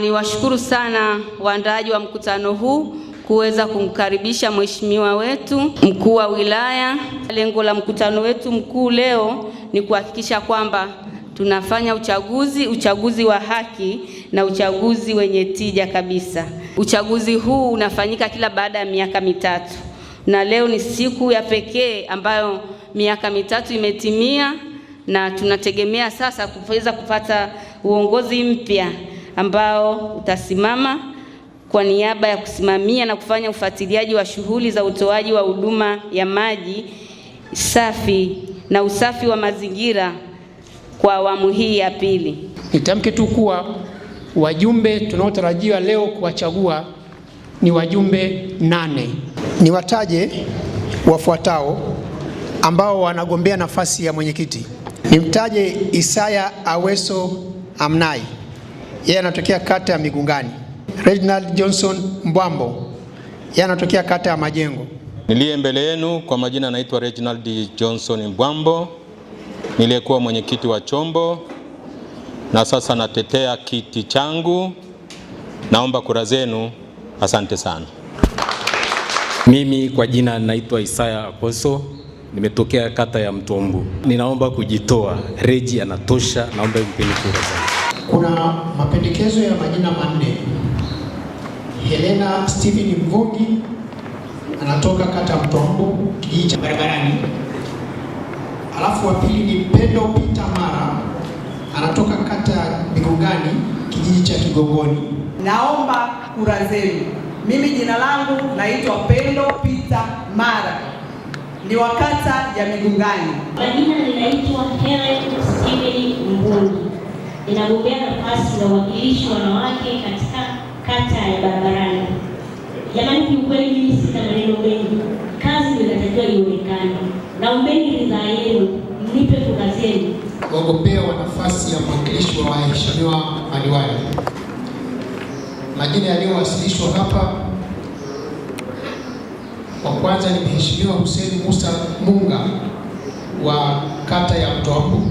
Niwashukuru sana waandaaji wa mkutano huu kuweza kumkaribisha mheshimiwa wetu mkuu wa wilaya. Lengo la mkutano wetu mkuu leo ni kuhakikisha kwamba tunafanya uchaguzi, uchaguzi wa haki na uchaguzi wenye tija kabisa. Uchaguzi huu unafanyika kila baada ya miaka 3, na leo ni siku ya pekee ambayo miaka 3 imetimia na tunategemea sasa kuweza kupata uongozi mpya ambao utasimama kwa niaba ya kusimamia na kufanya ufuatiliaji wa shughuli za utoaji wa huduma ya maji safi na usafi wa mazingira kwa awamu hii ya pili. Nitamke tu kuwa wajumbe tunaotarajiwa leo kuwachagua ni wajumbe 8. Niwataje wafuatao ambao wanagombea nafasi ya mwenyekiti. Nimtaje Isaya Aweso Amnai, yeye anatokea kata ya Migungani. Reginald Johnson Mbwambo, yeye anatokea kata ya Majengo. Niliye mbele yenu kwa majina naitwa Reginald Johnson Mbwambo, niliyekuwa mwenyekiti wa chombo na sasa natetea kiti changu. Naomba kura zenu. Asante sana. Mimi kwa jina naitwa Isaya Akoso, nimetokea kata ya Mtombo. Ninaomba kujitoa. Reji anatosha, naomba mpeni kura zangu. Kuna mapendekezo ya majina 4. Helena Steven Mvungi anatoka kata Mtombo, kijiji cha Barabarani. Alafu wa pili ni Pendo Peter Mara anatoka kata Migungani, kijiji cha Kigongoni. Naomba kura zenu. Mimi jina langu naitwa Pendo Peter Mara, ni wa kata ya Migungani. Majina ninaitwa Helen Steven Mvungi, ninagombea nafasi ya uwakilishi wanawake katika kata ya Barabarani. Jamani, kiukweli mimi sina maneno mengi, kazi ndio inatakiwa ionekane. Naombeni ridhaa yenu, mnipe kura zenu. Wagombea wa nafasi ya mwakilishi wa waheshimiwa madiwani, majina yaliyowasilishwa hapa, wa kwanza ni Mheshimiwa Hussein Musa Munga wa kata ya Mtombo.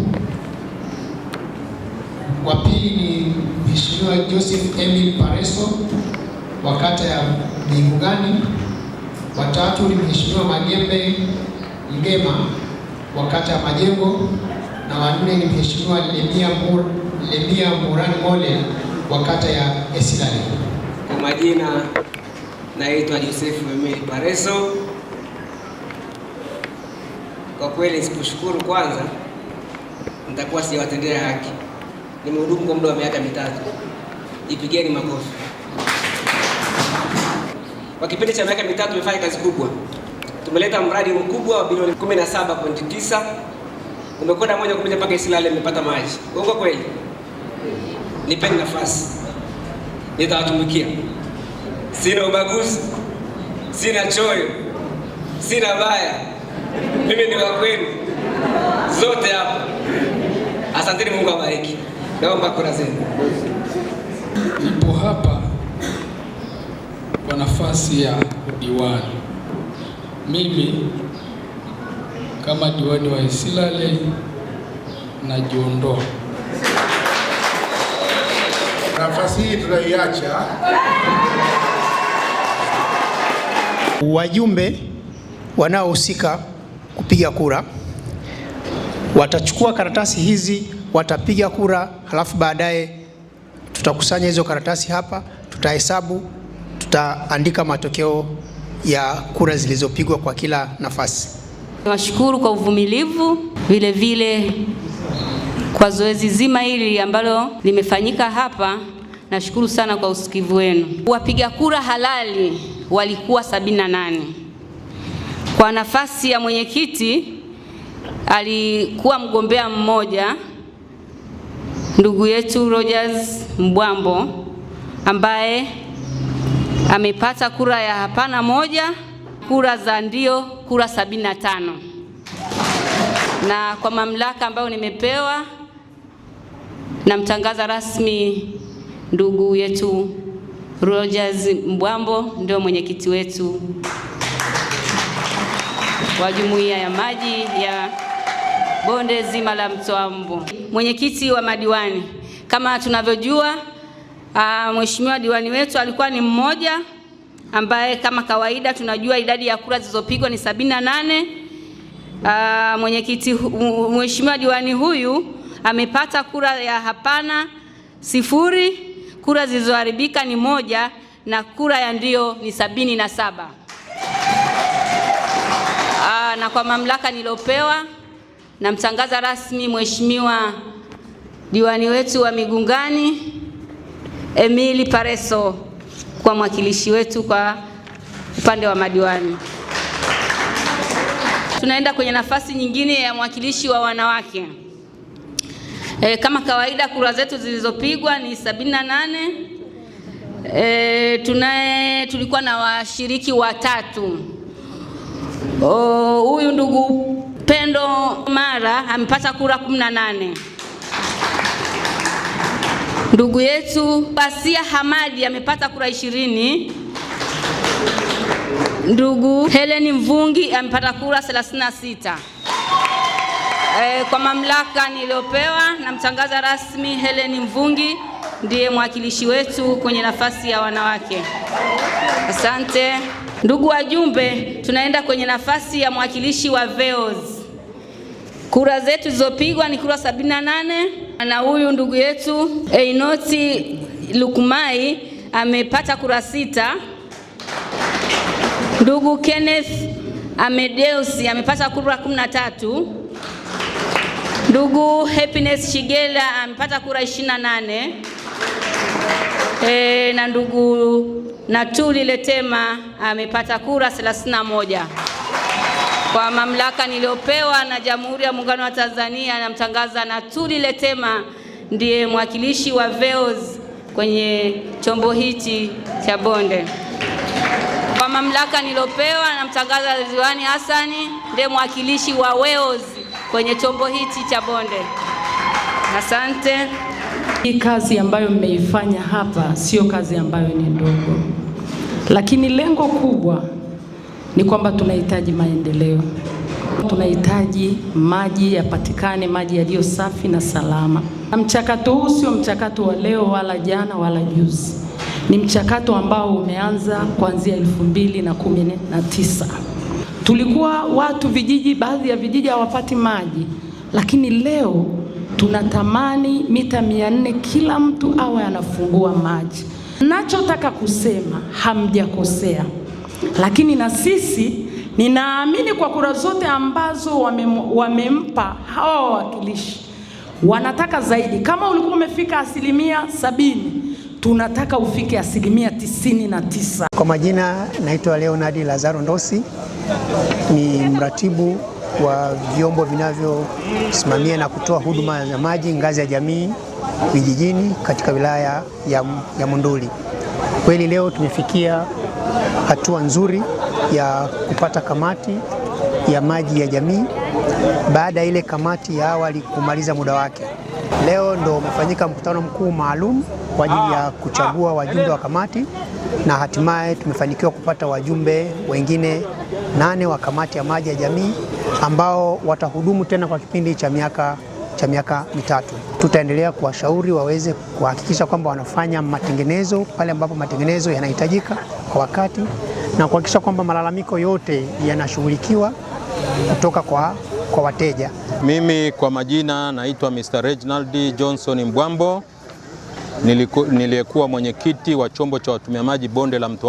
Wa pili ni Mheshimiwa Joseph Emil Pareso wa kata ya Migungani. Wa tatu ni Mheshimiwa Magembe Mgema wa kata ya Majengo, na wa nne ni Mheshimiwa Lemia Murani Mole wa kata ya Esilale. Kwa majina naitwa Joseph Emil Pareso. Kwa kweli siposhukuru kwanza nitakuwa sijawatendea haki. Nimehudumu kwa muda wa miaka 3. Ipigeni makofi. Kwa kipindi cha miaka 3 tumefanya kazi kubwa. Tumeleta mradi mkubwa wa bilioni 17.9. Umekwenda moja kwa moja mpaka Isilale imepata maji. Uongo kweli? Nipeni nafasi, nitawatumikia. Sina ubaguzi, sina choyo, sina baya. Mimi ni wa kwenu zote hapa. Asanteni, Mungu awabariki. Naomba kura zenu. Nipo hapa kwa nafasi ya diwani. Mimi kama diwani wa Isilale najiondoa. Nafasi hii tunaiacha. Wajumbe wanaohusika kupiga kura watachukua karatasi hizi, watapiga kura, halafu baadaye tutakusanya hizo karatasi hapa, tutahesabu, tutaandika matokeo ya kura zilizopigwa kwa kila nafasi. Niwashukuru kwa uvumilivu, vile vile kwa zoezi zima hili ambalo limefanyika hapa. Nashukuru sana kwa usikivu wenu. Wapiga kura halali walikuwa 78. Kwa nafasi ya mwenyekiti alikuwa mgombea mmoja, ndugu yetu Rogers Mbwambo, ambaye amepata kura ya hapana 1, kura za ndio kura 75. Na kwa mamlaka ambayo nimepewa, namtangaza rasmi ndugu yetu Rogers Mbwambo ndio mwenyekiti wetu wa jumuiya ya maji ya bonde zima la Mto Mbu. Mwenyekiti wa madiwani, kama tunavyojua Mheshimiwa diwani wetu alikuwa ni mmoja ambaye kama kawaida tunajua idadi ya kura zilizopigwa ni 78. Mwenyekiti, mheshimiwa diwani huyu amepata kura ya hapana 0, kura zilizoharibika ni 1 na kura ya ndio ni 77. Na kwa mamlaka niliopewa namtangaza rasmi mheshimiwa diwani wetu wa Migungani Emily Pareso kwa mwakilishi wetu kwa upande wa madiwani. Tunaenda kwenye nafasi nyingine ya mwakilishi wa wanawake. Kama kawaida kura zetu zilizopigwa ni 78. Tulikuwa na washiriki watatu. Huyu ndugu Pendo Mara amepata kura 18. Ndugu yetu Basia Hamadi amepata kura 20. Ndugu Helen Mvungi amepata kura 36. Kwa mamlaka niliyopewa namtangaza rasmi Helen Mvungi ndiye mwakilishi wetu kwenye nafasi ya wanawake. Asante. Ndugu wajumbe, tunaenda kwenye nafasi ya mwakilishi wa VEOS. Kura zetu zilizopigwa ni kura 78 na huyu ndugu yetu Einoti Lukumai amepata kura 6. Ndugu Kenneth Amedeusi amepata kura 13. Ndugu Happiness Shigela amepata kura 28. Na ndugu Natuli Letema amepata kura 31. Kwa mamlaka niliyopewa na Jamhuri ya Muungano wa Tanzania namtangaza Natuli Letema ndiye mwakilishi wa VEOS kwenye chombo hichi cha bonde. Kwa mamlaka niliyopewa namtangaza Ridhiwani Hassani ndiye mwakilishi wa WEOS kwenye chombo hichi cha bonde. Asante. Hii kazi ambayo mmeifanya hapa sio kazi ambayo ni ndogo, lakini lengo kubwa ni kwamba tunahitaji maendeleo. Tunahitaji maji yapatikane, maji yaliyo safi na salama. Na mchakato huu sio mchakato wa leo wala jana wala juzi. Ni mchakato ambao umeanza kuanzia 2019. Tulikuwa watu vijiji, baadhi ya vijiji hawapati maji, lakini leo tunatamani mita 400 kila mtu awe anafungua maji. Nachotaka kusema hamjakosea, lakini na sisi ninaamini kwa kura zote ambazo wamempa hawa wawakilishi wanataka zaidi. Kama ulikuwa umefika 70%, tunataka ufike 99%. Kwa majina naitwa Leonard Lazaro Ndosi, ni mratibu wa vyombo vinavyosimamia na kutoa huduma za maji ngazi ya jamii vijijini katika wilaya ya Monduli. Kweli leo tumefikia hatua nzuri ya kupata kamati ya maji ya jamii baada ya ile kamati ya awali kumaliza muda wake. Leo ndo umefanyika mkutano mkuu maalum kwa ajili ya kuchagua wajumbe wa kamati na hatimaye tumefanikiwa kupata wajumbe wengine 8 wa kamati ya maji ya jamii ambao watahudumu tena kwa kipindi cha miaka 3. Tutaendelea kuwashauri waweze kuhakikisha kwamba wanafanya matengenezo pale ambapo matengenezo yanahitajika kwa wakati na kuhakikisha kwamba malalamiko yote yanashughulikiwa kutoka kwa wateja. Mimi kwa majina naitwa Mr. Reginald Johnson Mbwambo, niliyekuwa mwenyekiti wa chombo cha watumia maji bonde la Mto